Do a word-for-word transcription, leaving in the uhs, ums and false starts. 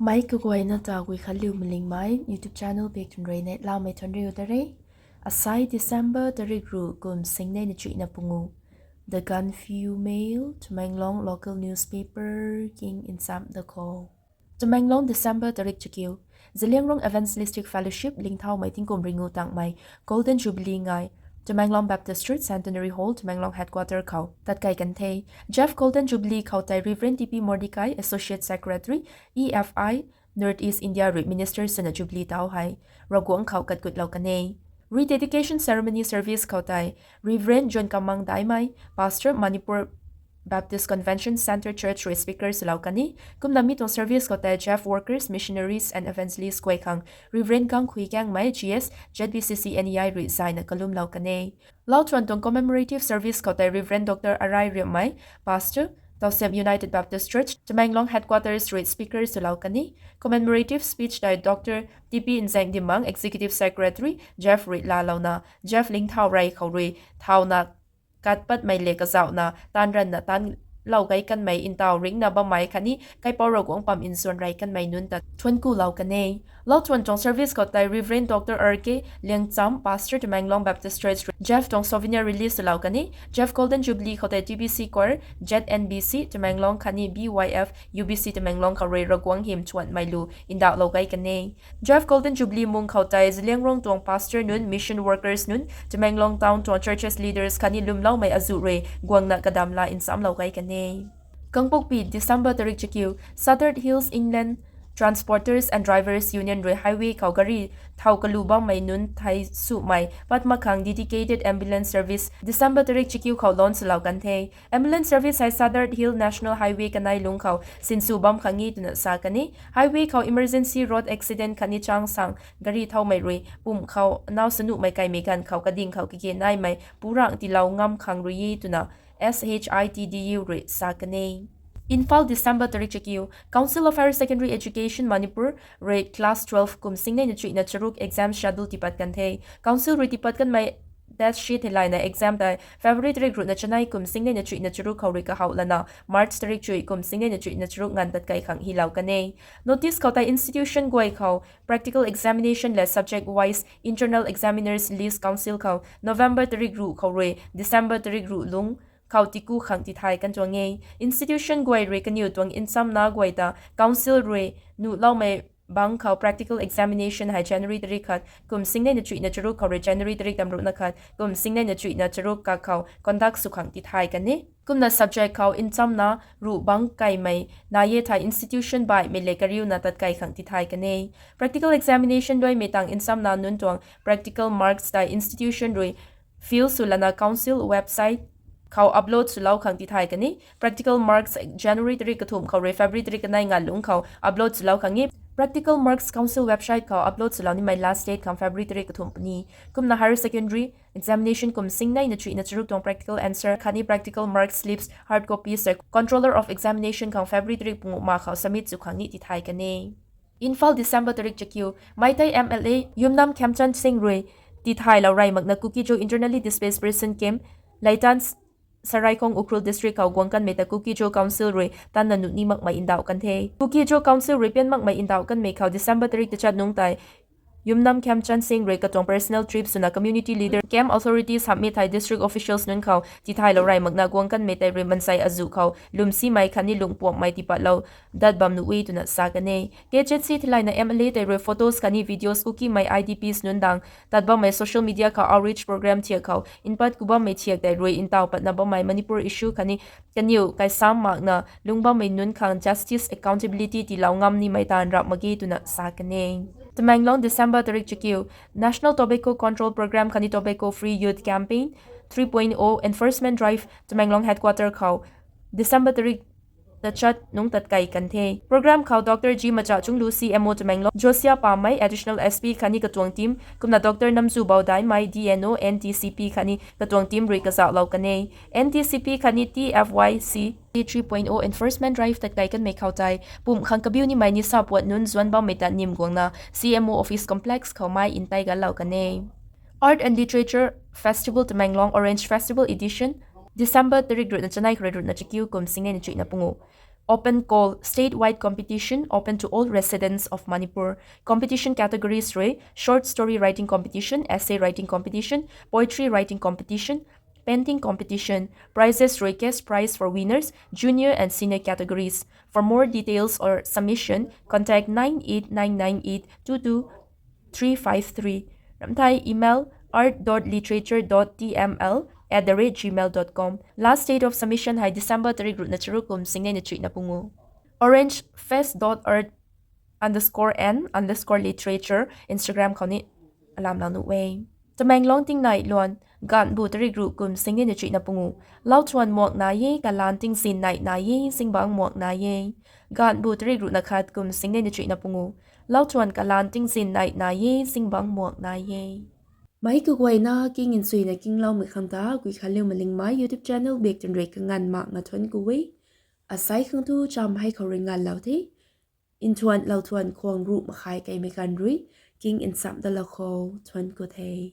Mei kaguayna ta Guikhanliu Malingmei YouTube channel bak tun rui neihlamei thuanriu ta re. Asai December tarik ruh kum singnei na chuihna pungu. The Gaanphiu Mail, Tamenglong local newspaper king nsam da kho. Tamenglong, December tarik chakiu. Zeliangrong Evangelistic Fellowship lingthaumei tingkum ringu tangmei Golden Jubilee ngai Tamenglong Baptist Church, Centenary Hall, Tamenglong Headquarter khou tatkai kan the. Jeff Golden Jubilee khou tei Reverend T P Mordecai, Associate Secretary, E F I, North East India rui minister swna Jubilee tau hei Ravguangc khou katkutlou kan e. Rededication ceremony service khou tei Reverend John Kamang Daimei, Pastor, Manipur Baptist Convention Centre Church rui speaker swlou kan e. Kumna mi tuang service khou tei Jeff workers, missionaries and evangelists guay khang Reverend Gangkhui Kangmei, G S, Z B C C N E I rui zayna kalumlou kan e. Lauthuan tuang commemorative service khou tei Reverend Doctor Arai Riammei, Pastor, Tawsem United Baptist Church, Tamenglong Headquarters rui speaker swlou kan e. Commemorative speech tei Doctor T P Nzaeng Dimang, Executive Secretary, Jeff rui laalouna, Jeff lingthau rey khou rui thauna kat patmei le kazauhna taanv ranna taanlou gay kanmei ntau ringcna bammei khatni kaipouc Ravguangc pam nsuan rey kanmei nunc ta thuanc kulou kan e. Lauthuan tuang service khou tei Reverend Doctor R K Liangcham, Pastor, Tamenglong Baptist Church, Jeff tuang souvenir release swlou kan e. Jeff Golden Jubilee khou tei T B C Choir, Z N B C Tamenglong khatni B Y F U B C Tamenglong khou rui Ravguangc hym thuanmei lu ndauhlou gay kan e. Jeff Golden Jubilee mung khou tei Zeliangrong tuang pastor nunc, mission workers nunc, Tamenglong Town tuang churches leaders khatni lwmloumei azuh rui guangna kadam la nsamlou gay kan e. Kangpokpi, December tarik chakiu. Southern Hills Inland Transporters and Drivers Union rui highway khou gari thau kalu bammei nunc thei sumei pat mak khang dedicated ambulance service December tarik chakiu khou launch swlou kan the. Ambulance service hei Southern Hill National Highway kanei lungc khou sinsw bam khang e twna sa kan e. Highway khou emergency road accident khatni chang sang gari thaumei rui pumc khou nau sanuhmei kaimei ganv khou kading khou kage naimei purangc tiilou ngam khang rui e twna S H I T D U rui sa kan e. Imphal, December tarik chakiu. Council of Higher Secondary Education Manipur rui class twelve kum singnei na chuihna charuk exam schedule tipat kan the. Council rui tipat kanmei date sheet theilayna exam tei February tarik ruhna chanei kum singnei na chuihna charuk khou rui kahaw lana March tarik chuih kum singnei na chuihna charuk nganv tatkai khang hilou kan e. Notice khou tei institution guay khou practical examination le subject wise internal examiners list council khou November tarik ruh khou rui December tarik ruh lungc khou tiku khang tithay kan tuang e. Institution guay rui kaniw tuang nchamna guay ta council rui nuhloumei bangc khou practical examination hei January tarik khat kum singnei na chuihna charuk khou rui January tarik tamruhna khat kum singnei na chuihna charuk kak khou conduct sw khang tithay kan e. Kumna subject khou nchamna ruh bangc kaimei nai e thei institution baihmei le kariuna tatkai khang tithay kan e. Practical examination duaimei tang nchamna nunc tuang practical marks tei institution rui fill sw lana council website khou upload swlou khang tithay kan e. Practical marks January tarik kathumh khou rui February tarik kanei nganv lungc khou upload swlou khang e. Practical marks council website khou upload swlou nimei last date khang February tarik kathumh puni. Kumna higher secondary examination kum singnei na chuihna charuk tuang practical answer khatni practical mark slips hard copies tei Controller of Examination khang February tarik pungu ma khou submit sw khang ni tithay kan e. Imphal, December tarik chakiu. Meitei M L A Yumnam Khemchand Singh rui tithaylou rey makna Kuki-Zo internally displaced person camp Leitan, Saraikhong, Ukhrul District khou guang kanmei ta Kuki-Zo Council rui tanna nuh ni makmei ndauh kan the. Kuki-Zo Council rui pian makmei ndauh kanmei khou December tarik tachat nungc tei Yumnam Khemchand Singh rui katuang personal trip swna community leader, camp authorities hamhmei thei district officials nunc khou tithaylou rey makna guang kanmei tei rui mansei azuh khou lwmsimei khatni lungpuamhmei tipatlou dat bam nuh e twna sa kan e. K Z C theilayna M L A tei rui photos khatni videos Kukimei I D Ps nunc dang tat bammei social media khou outreach program thiak khou npat ku bammei thiak tei rui ntaw patna bammei Manipur issue khatni kaniw kaisam makna lung bammei nunc khang justice, accountability tiilou ngam nimei taanv rap mak ge twna sa kan e. Tamenglong, December tarik chakiu. National Tobacco Control Program khatni Tobacco Free Youth Campaign three point oh Enforcement Drive Tamenglong Headquarter khou December tarik tachat nungc tatkai kan the. Program khou Doctor G Machachunglu, C M O Tamenglong, Josia Pamei, Additional S P khatni katuang team, kumna Doctor Namzu Baudaimei, D N O, N T C P khatni katuang team rui kazauhlou kan e. N T C P khatni T F Y C three point oh Enforcement Drive tatkai kanmei khou tei pumh khang kabiu nimei nisa puat nunc zuan bammei ta nim guangna C M O Office Complex khou mei ntei galou kan e. Art and Literature Festival Tamenglong, Orange Festival Edition, December tarik ruhna chanei khou rui ruhna chakiu kum singnei na chuihna pungu. Open Call, statewide competition open to all residents of Manipur. Competition categories rui short story writing competition, essay writing competition, poetry writing competition, painting competition. Prizes rui cash prize for winners, junior and senior categories. For more details or submission, contact nine eight nine nine eight two two three five three. Ramthai email art dot literature dot t m l at the rate gmail dot com. Last date of submission hei December tarik ruhna charuk kum singnei na chuihna pungu. Orange fest dot art underscore n underscore literature Instagram khou ni alam lang nuh e. Tamenglong tingnai luan, ganhbu tarik ruh kum singnei na chuihna pungu. Lauthuan muak nai e, kalan tingzin nai nai e, zingbangc muak nai e. Ganhbu tarik ruhna khat kum singnei na chuihna pungu. Lauthuan kalan tingzin nai nai e, zingbangc muak nai e. Mei kaguayna king nsuina kingloumei khang ta Guikhanliu Malingmei YouTube channel bak twn rui kanganv makna thuanc ku e. Asai khang thu cham hei khou rui nganvlou the. Nthuan lauthuan khwang ruh makhai keimei ganv rui king nsam dalou khou thuanc ku the.